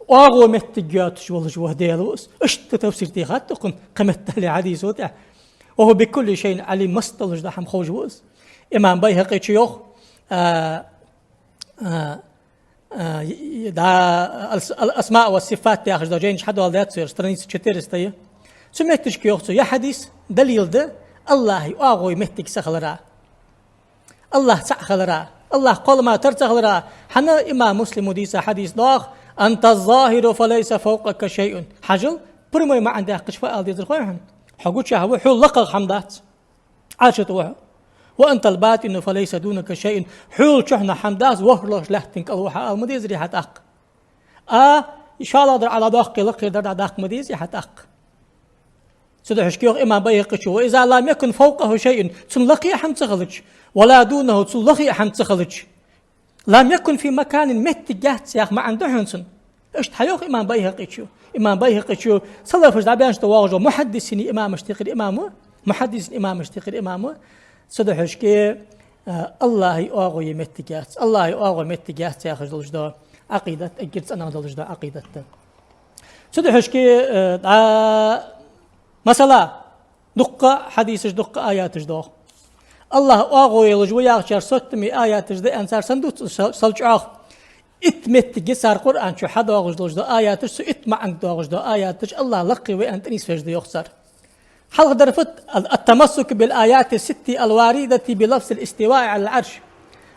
оагӀув моттиг йоацаш волаш вола Даьла ва из. Иштта тафсир техад укхун кхыметтел хьадисо тӀехьа. وهو بكل شيء عليم, массадолаш дола хӀама ховш ва из. Имам Байхьакъичо йоах, а, а, а, да, ал-, ал-, الأسماء والصفات яхаш дола жайна чу хьадоаладаьд цо ер, страница четыреста я. Цу метташка йоах цо, ер хьадис далил да АллахӀа оагӀув моттиг ца хилара, АллахӀ цаӀ хилара, АллахӀ кхоллама тара ца хилара. ХӀана? Имам Муслима дийца хьадис доагӀа: أنت الظاهر فليس فوقك شيء. Хьажал, прямой маӀан даьккхача фу ала дезар хой хьона? Хьо гучахь ва, хьол лакхагӀа хӀама дац. Ӏача тӀа ва хьо. وأنت الباطن فليس دونك شيء. Хьол чухьнахьа хӀама дац, ворхӀлагӀча лаьттан кӀал ва хьо ала ма дезарий хьа тӀаккха. А, шоллагӀдар Ӏа дӀадоаккхе, лакхердар дӀадаккха ма дезий хьа тӀаккха. Цудухьа йоах имам Байхьакъичо: وإذا لم يكن فوقه شيء, цунна лакхе хӀама ца хилча, ولا دونه, цунна лохе хӀама ца хилча, لم يكن في مكان, моттиг яц яха маӀан да хьона цун. Иштта хьайоах имам БайхӀакъичо. Имам БайхӀакъичо салафаш дӀабаьннача тӀа воагӀаш вола мухьаддисий имамашта юкъера имам ва, мухьаддисий имамашта юкъера имам ва. Цудухьа шке, а, АллахӀа оагӀув я моттиг яц, АллахӀа оагӀув моттиг яц яхаш долаш дола Ӏакъидат, эггара цӀенагӀа долаш дола Ӏакъидат да. Цудухьа шке, а, дӀа, масала, дуккха хьадисаш, дуккха аяташ доагӀа. АллахӀ оагӀув йолаш ва яхачар соттаме аяташ да аьнна цар санна дувц сел-, сел чӀоагӀа. Итт моттиге цар Къуръан чу хьадоагӀаш долаш дола аяташ, цу итт маӀанга доагӀаш дола аяташ АллахӀ лакхе ва аьнна тӀанийсвеш да йоах цар. Хьалха дар фуд: التمسك بالآيات الست الواردة بلفظ الاستواء على العرش.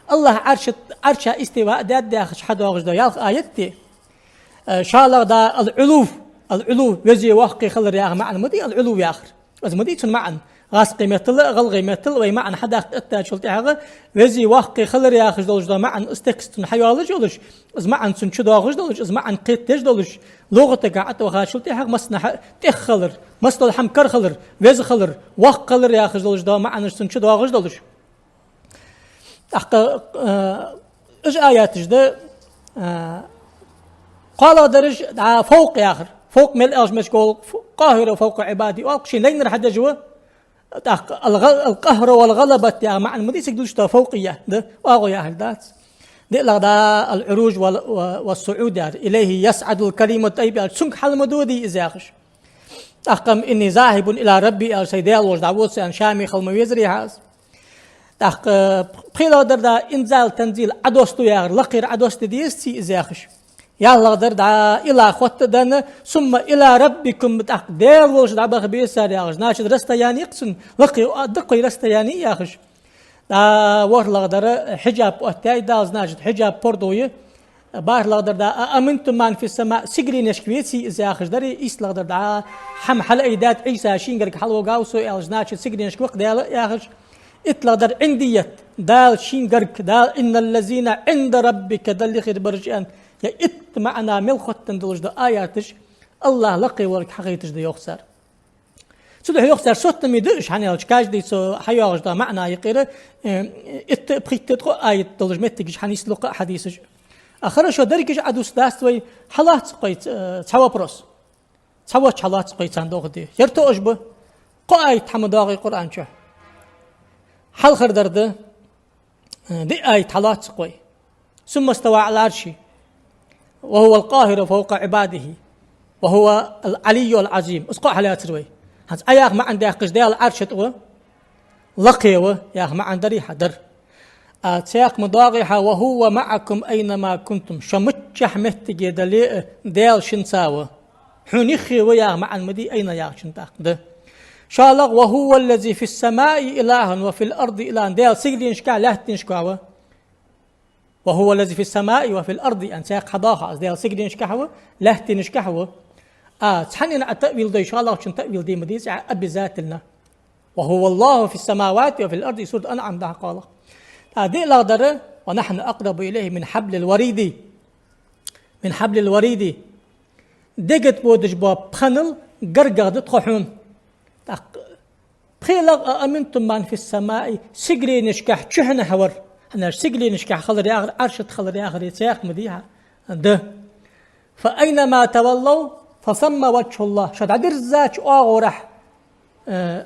АллахӀ Ӏарша, Ӏарша истива даьд яхаш хьадоагӀаш дола ялх аят да. Э, шоллагӀа да العلو, العلو, веза-воккха хилар яха маӀан ма дий العلو яхар. Из ма дий цун маӀан. ГӀаскхий меттала, гӀалгӀай меттала вай маӀан хьадаккха эттачул тӀехьагӀа, веза-воккха хилар яхаш долаш дола маӀан, из текст цун хьайоалаш йолаш, из маӀан цун чу доагӀаш долаш, из маӀан кхетадеш долаш, лугӀатага ӀотӀавахачул тӀехьагӀа массанахьа тӀех хилар, массадола хӀама кара хилар, веза хилар, воккха хилар яхаш долаш дола маӀанаш цун чу доагӀаш долаш. ТӀаккха, э, уж аяташ да, э, кхоалагӀдараш, дӀа, فوق яхар. فوق мел аьлча мешкол, قاهر فوق عباده оалаш, ший лайнар хьадеш ва. ТӀаккха الغ-، القهر والغلبة яха маӀан ма дий цига долаш дола فوقية да, оагӀув яхар дац. ДиълагӀа да العروج وال-، و-، والصعود яхар. إليه يصعد الكلم الطيب яхар. Цунга хьал ма додий из яхаш. ТӀаккха إني ذاهب إلى ربي аьлча, сай Даьла волча дӀавода со аьнна, Шаме хила ма везарий хьа из. ТӀаккха пхелагӀдар да إنزال تنزيل, Ӏодоссаду яхар, лакхера Ӏодоссаде дезаций из яхаш. ЯлхлагӀдар да إلى хотта а даьнна, ثم إلى ربكم, тӀаккха Даьла волча дӀабаха беза цар яхаш. Значит, расстояние я-кх цун, лакхе а да-кх вай расстояние яхаш. ТӀаккха ворхӀлагӀдар хьиджаб оттаяьй Дала, значит, хьиджаб пордув я. БархӀлагӀдар да أأمنتم من في السماء, сигаленашка веций из яхаш дар, ийслагӀдар да хӀама хьалаайдаьд, Ӏийса шийна гарга хьалвоагӀа со аьлча, значит, сигаленашка ва-кх Даьла яхаш. ИттлагӀдар عندية, Дала шийна гарга, Дала إن الذين عند ربك, Далла юхера бараш аьнна, е итт маӀан мел хоттаденна долаш дола аяташ АллахӀ лакхе волга хьахайташ да йоах цар. Цудухьа йоах цар соттаме да уж, хӀана аьлча каждый цо хьайоагӀаш дола маӀан юкъера, э, итт, пхийтта, ткъо аят долаш моттигаш хьанийслу-кх хьадисаш. А хорошо, дерригаш Ӏодусса дац вай, хьалаца кхой, э, цхьа вопрос. Цхьа воч хьалаца кхой царна дохаде. Ер тоъаш ба. Кхо аят хьа ма доагӀий Къуръан чу. Хьалхардар да, э, диъ аят хьалаца кхой. ثم استوى على العرش وهو القاهر فوق عباده وهو العلي العظيم. Из кхоъ хьалаьцар вай. ХӀанз Ӏа яха маӀан даьккхача, Даьла Ӏарша тӀа ва, лакхе ва яха маӀан дарий хьа? Дар. А цхьаькха ма доагӀий хьа: وهو معكم أين ما كنتم. Шо миччахьа моттиге дале а, Даьла шийца ва. Хьона юххе ва яха маӀан ма дий أين яхачун тӀаккха, да. ШоллагӀа: وهو الذي في السماء إله وفي الأرض إله. Даьла сигаленашка, лаьттанашка ва. وهو الذي في السماء وفي الأرض аьнна цхьаькха хьадоагӀа из. Даьла сигаленашка ва, лаьттанашка ва. А цхьаннена Ӏа таъвил дой, шоллагӀчун таъвил де ма деза Ӏа обязательно. وهو الله في السماوات وفي الأرض, сурат АнӀам да хьакхоллаш. ТӀаккха диълагӀдар: ونحن أقرب إليه من حبل الوريد. من حبل الوريد. Дега тӀа бодаш бола пхенал гаргагӀа да тхо хьона. ТӀаккха пхелагӀа: أأمنتم من في السماء, сигаленашка чухьнахьа вар. ХӀана аьлча сигаленашка хилар яхар, Ӏарша тӀа хилар яхар цхьаькха ма дий хьа? Да. فأينما تولوا فثم وجه الله. Шо дӀадерзача оагӀорахьа, э,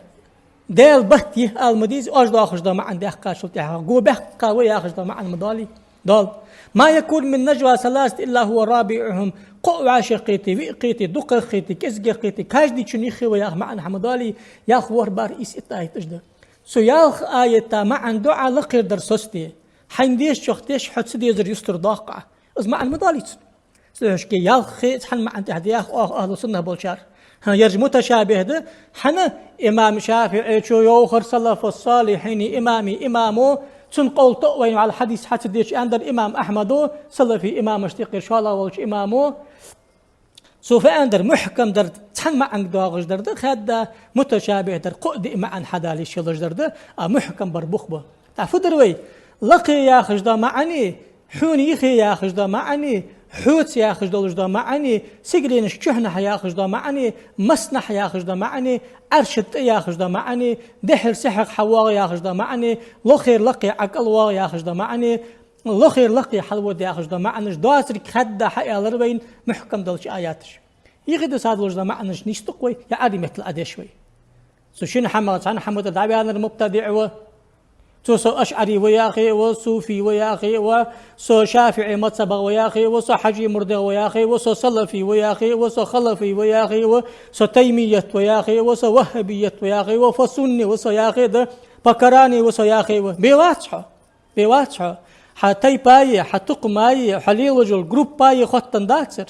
Даьла бат я ала ма деза, оаш доахаш дола маӀан даьккхачул тӀехьагӀа. Го баьккха ва яхаш дола маӀан ма доалий. Доал. ما يكون من نجوى ثلاثة إلا هو رابعهم. Кхоъ вӀашагӀкхийтте, виъ кхийтте, дукхагӀкхийтте, кӀезигагӀкхийтте, каждыйчун юххе ва яха маӀан хьа ма доалий, ялх, ворхӀ, бархӀ, ийс, итт аят уж да. Цу ялх аятах маӀан ду Ӏа лакхера дар соцаде. Хьайна дезачох деш, хьо ца дезар юстара доаккх Ӏа. Из маӀан ма доалий цун. Цудухьа шке ялхе цхьан маӀан тӀехьа дехаш оаха ахӀлу суннах болчар. ХӀа, ераш муташабихӀ да, хӀана имам ШафиӀийчо йоахар, салафу салихьийна имамий имамо, цун къовл тоъ вайна вӀалла хьадис хьа ца деча, аьннадар имам Ахьмадо, салафий имамашта юкъера шоллагӀа волча имамо. Цо фу аьннадар, мухькам дар цхьан маӀанга доагӀаш дар да, хаьдда, муташабихӀ дар кхоъ-диъ маӀан хьадалийта йиш йолаш дар да, а мухькам бар бух ба. ТӀаккха фу дар вай? Лакхе яхаш дола маӀани, хьона юххе яхаш дола маӀани, хьоца яхаш долаш дола маӀани, сигаленашка чухьнахьа яхаш дола маӀани, массанахьа яхаш дола маӀани, Ӏарша тӀа яхаш дола маӀани, дехьара сехьагӀа хьавоагӀа яхаш дола маӀани, лохера лакхе Ӏа кӀалвоагӀа яхаш дола маӀани, лохера лакхе хьалвода яхаш дола маӀанаш доацарг хадда хьааьлар вайна мухькам долча аяташа. Юхедиса долаш дола маӀанаш нийсду-кх вай, е Ӏарбий меттала Ӏодеш вай. Цу шин хӀамах цхьан хӀаман тӀа дӀаваьннар мубтадиӀ ва. Цо со ашӀари ва яхе а ва, суфи ва яхе а ва, со шафиӀий мазхӀабах ва яхе а ва, со хьажий мурдех ва яхе а ва, со салафи ва яхе а ва, со халафи ва яхе а ва, со таймият ва яхе а ва, со ваххабият ва яхе а ва, фо сунни ва со яхе а да, фо карани ва со яхе а ва. Бе вац хьо. Бе вац хьо. Хьа тайпаи, хьа тукхамаи, хьо лелаш йола группаи хоттаденна дацар.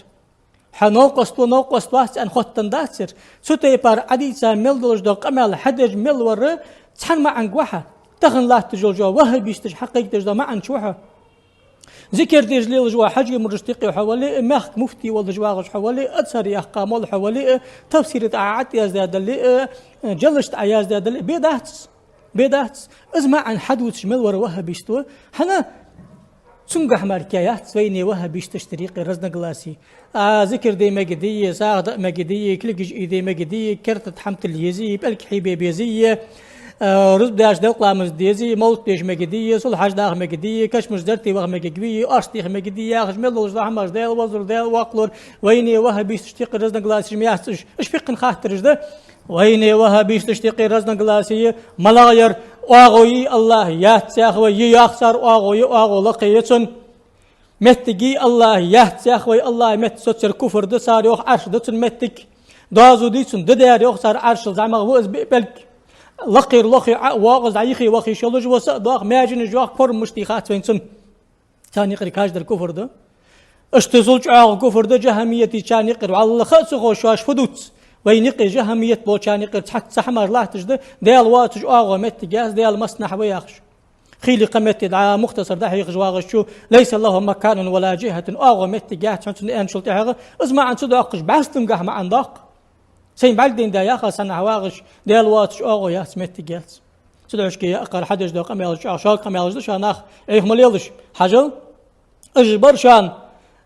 Хьо новкъост ва, новкъост вац аьнна хоттаденна дацар. Цу тайпара Ӏодийца мел долаш дола къамаьл хьадеш мел вар цхьан маӀанга ва хьо. Тахан латташ йолча ваххабисташа хьакхайкадеш дола маӀан чу ва хьо. Зикар деш лелаш вола хьажий мурдашта юкъе хьо вале а, мехка муфти волаш вагӀаш хьо вале а, Азхар яьккха мол хьо вале а, тафсира тӀа Ӏа тӀаяздаь дале а, жалашта Ӏа яздаь дале а, бе дац. Бе дац. Из маӀан хьадувцаш мел вар ваххабист ва. ХӀана? Цунгахьа мара кхы яц вайна ваххабисташтара юкъе разногласи. А, зикар де мегаргдий, сагӀа даа мегаргдий, кулгаш ийде мегаргдий, керта тӀа хӀама тилла езий, пӀелг хьийбе безий, а, рузба даьча делкъа ламаз де дезий, мовлат деша мегаргдий, сулхьаш даха мегаргдий, кашамашта зерате ваха мегаргвий, орц теха мегаргдий яхаш мел долаш дола хӀамаш, Даьла везар, Даьла воккхалур, вайна ваххабисташтара юкъе разногласеш ма яц уж. Уж фикъхӀа хаттараш да. Вайна ваххабисташтара юкъе разногласи малагӀа яр? ОагӀув йий АллахӀа? Яц, йоах вай. Йий, йоах цар, оагӀув я, оагӀув лакхе я цун. Моттиг йий АллахӀа? Яц, йоах вай. АллахӀа моттиг соцаяр куфр да, цар йоах, Ӏарш да цун моттиг. Доазув дий цун? Да, дер, йоах цар, Ӏаршал зӀамагӀа ва из биъ пӀелг. Лакхера лохе Ӏо а воагӀа из, дӀа юхе ваха йиш йолаш ва, са а доах, маьженаш йоах, форма мишта я хац вайна цун. Царна юкъера каждер куфр да. Иштта зул чӀоагӀа куфр да жахӀамиятийчарна юкъера. ВаллахӀи, ха а ца ховш шоаш фу дувц. Вайна юкъе жахӀамият болчарна юкъера цхьацца хӀамаш латташ да, Даьла воацаш оагӀув моттиг яц, Даьла массанахьа ва яхаш. Хийла-кха метте дӀа мухтасар дӀахьехаш вагӀачо: «ليس له مكان ولا جهة», оагӀув моттиг яц хьона цун аьнначул тӀехьагӀа, из маӀан ца доаккхаш, бӀаьстангахьа маӀан доаккх. Сайна бӀаргадайна да яха санна хьавагӀаш, Даьла воацаш оагӀув яц, моттиг яц. Цудухьа шке яа кхар хьадеш дола къамаьлаш чӀоагӀа шога къамаьлаш да, шоана нах Ӏеха ма лелаш. Хьажал, уж бар шоана,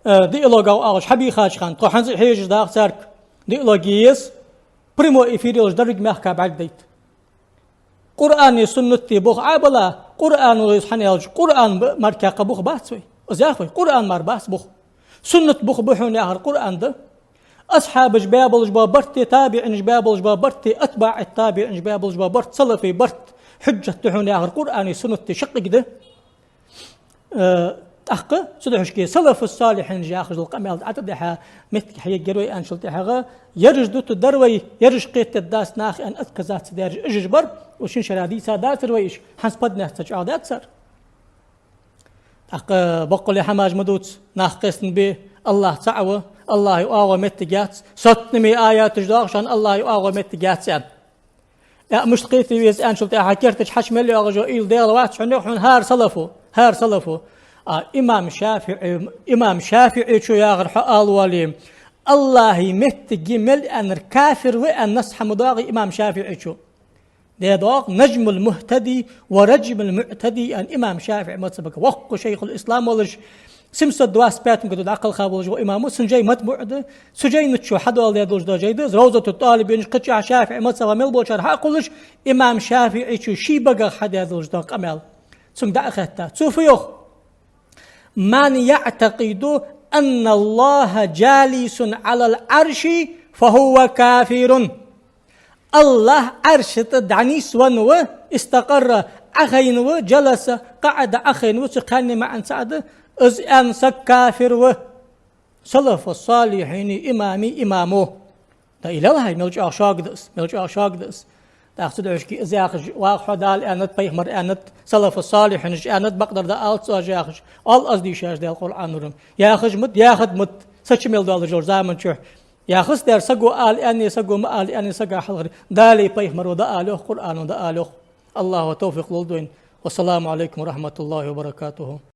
э, диалогах оагӀаш хьабийхача хана, тхо хӀанз а хьежаш дагӀа царга. Диалоги еза, прямой эфир йолаш деррига мехка бӀаргадайта. Къуръани суннати бух Ӏобала, Къуръано из хьааьлча, Къуръан б-, мара кхы бух бац вай. Из йоах вай, Къуръан мара бац бух. Суннат бух ба хьона яхар Къуръан да. Асхьабаша баь болаш бола барт, табиӀинаша баь болаш бола барт, атбаӀу табиӀинаша баь болаш бола барт, салафий барт хьужжат да хьона яхар Къуръани суннати шаккхе да. Э, тӀаккха цудухьа шке салафу салихьинаш яхаш дола къамаьл тӀа тӀадехьа моттиг хьаергьяр вай аьнначул тӀехьагӀа, ераш дутаргдар вай, ераш кхетаргдац наха аьнна, отказаться даьраш уж бар, уж шин шера дийца дацар вай уж, хӀанз поднять ца чӀоагӀа даьд цар. ТӀаккха боккъала хӀамаш ма дувца, нах кхестабе, АллахӀ цаӀ ва, АллахӀа оагӀув моттиг яц, сотнами аяташ доагӀа шоана АллахӀа оагӀув моттиг яц аьнна. Э, мишта кхета веза аьнначул тӀехьагӀа, кертача хьача мел йоагӀаш йола уйла Даьла вац хьона, йоах хьона, хӀара салафо, хӀара салафо. А имам ШафиӀи, имам ШафиӀийчо яхар хьо ала воале, АллахӀа моттиг я мел аьннар кафир ва аьнна насс хьа ма доагӀий имам ШафиӀийчо. Де доагӀа: «نجم المهتدي ورجم المعتدي», аьнна имам ШафиӀий мазхӀабага воккха шайхул-ислам волаш, семьсот двадцать пятом году дӀакхелха волаш вола имам ва, цун жай матбуӀ да, цу жайна чу хьадоаладаь долаш дола жай да из, Равзату ТӀалибинаш, кхычахьа ШафиӀий мазхӀабах мел болчар хьакхоллаш, имам ШафиӀийчо ший багах хьадаь долаш дола къамаьл. Цунга дӀа а хаьтта, цо фу йоах: «من يعتقد أن الله جالس على العرش فهو كافر». АллахӀ Ӏарша тӀа дӀанийсвенна ва, استقر, Ӏохайна ва, جلس, قعد, Ӏохайна ва, цу кхаьнне маӀан цаӀ да, из аьнна саг кафир ва. Салафу салихьина имами имамо. Да илалхьай, мел чӀоагӀа шога да из, мел чӀоагӀа шога да из. ТӀаккха цудухьа шке из яхаш, вагӀа хьо, Дала аьннад, пайхамара аьннад, салафу салихьинаша аьннад, бакъдар да алац оаш яхаш, оал аз дийшача Даьла Къуръанора. Яхаш ма да, яхад ма да, са чу мел доаллача заманчухь. Яхац дер, саго ала аьнна, саго ма ала аьнна, сага хьалхара Далеи пайхамарои дӀаала йоах, Къуръано дӀаала йоах. АллахӀа тавфикъ лолда вайна. والسلام عليكم ورحمة الله وبركاته.